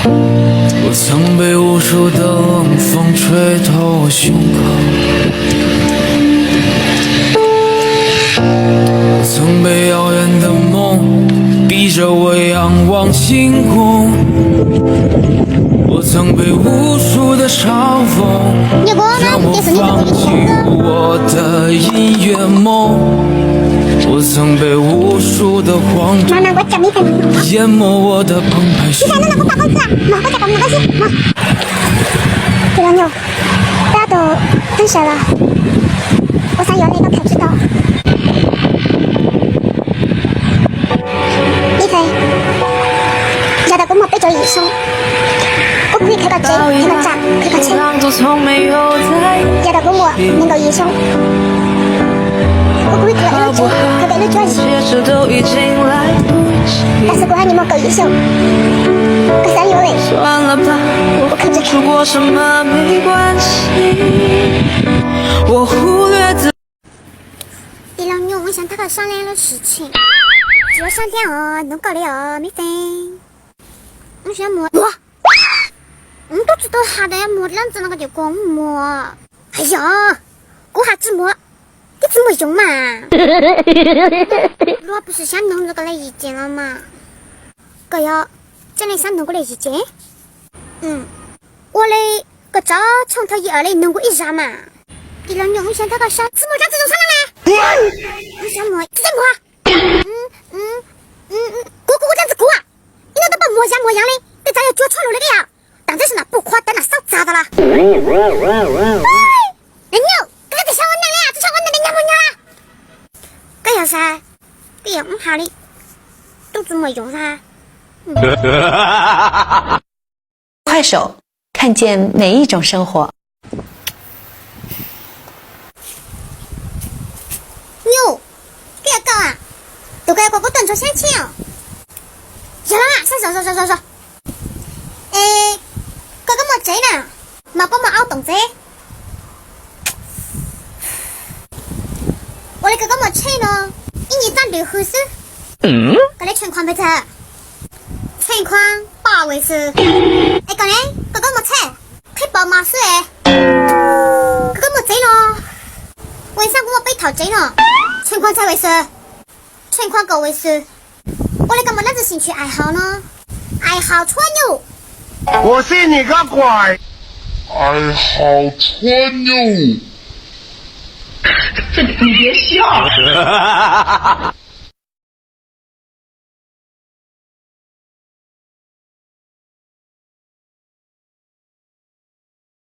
我曾被无数的冷风吹透我胸口，我曾被遥远的梦逼着我仰望星空，我曾被无数的嘲讽让我放弃我的音乐梦，我曾被无数的谎言淹没我的澎湃。Ib feem, yog tias kuv muaj peb caug yim xyoo, kuv kuj yuav khwv koj tsev, khwv koj tsam, khwv koj tsheb. Yog tias kuv muaj nees nkaum yim xyoo, kuv kuj yuav khwv koj ib lub tsev, khwv koj ib lub tsuab. Tam sim kuv haj tseem muaj kaum yim xyoo, koj xav yuav ua li, kuv khwv tsev. Ib los nyuj, wb xyov tab koj sab le lub sim tseem, tsis yuav sab thiab os, hnov koj li os me feej. Wb xyov muag, muag, wb tub tsis tau has tas yuav muag dab tsi no koj ces koj muag. Yog, kuv has tsis muag, twb tsis muaj yoov mas. Luag puas sim xyov noog koj le yim ces los mas. Koj yog tseem le xyov noog kuv le yim ces. Ua li, koj tso tshooj thaum yim os le noog kuv ib zag mas. Ib los nyuj, wb xyov tab koj sab tsis muag dab tsi zoo sab no na. Wb xyov muag tsis tau muag. Kuv, kuv, kuv dab tsi kuv, ib hnub twb pom muag yam muag yam li, tej zaum yog cuag tshuaj lug li koj yom. Tam ntej sawv daws pum qhua tev nram xauj txag tas los. Nyuj, koj tab tom xyov ua neeg li, tsis tshua ua neeg li, nyuag muag nyuag. Koj yog xav, koj yog wb has li, tub tsis muaj yoov xav. 快手，看见每一种生活。 Nyuj, koj yog koj, tus koj yog koj kuv tuaj ntsoov saib tsheb os. Yog los, saib zog zog zog zog. Es koj koj muaj tsev na, mas koj muaj aub toom tsev. Ua li koj koj muaj tsheb no, ib nyuag txaj ntws hws xwb. Koj le tshee khuam pes tsawg? Tshee khuam paj ves xwb. Es koj ne, koj koj muaj tsheb? Qhib pom mas xwb es. Koj koj muaj tsev no, ua li xab kuv muaj peb thaum tsev no. Tshee khuam txawg ves xwb? Tshee khuam kaum ves xwb. Ua li koj muaj dab tsi sim tsis ais haus no? Ais haus tshuab nyuj. Ais haus tshuab nyuj.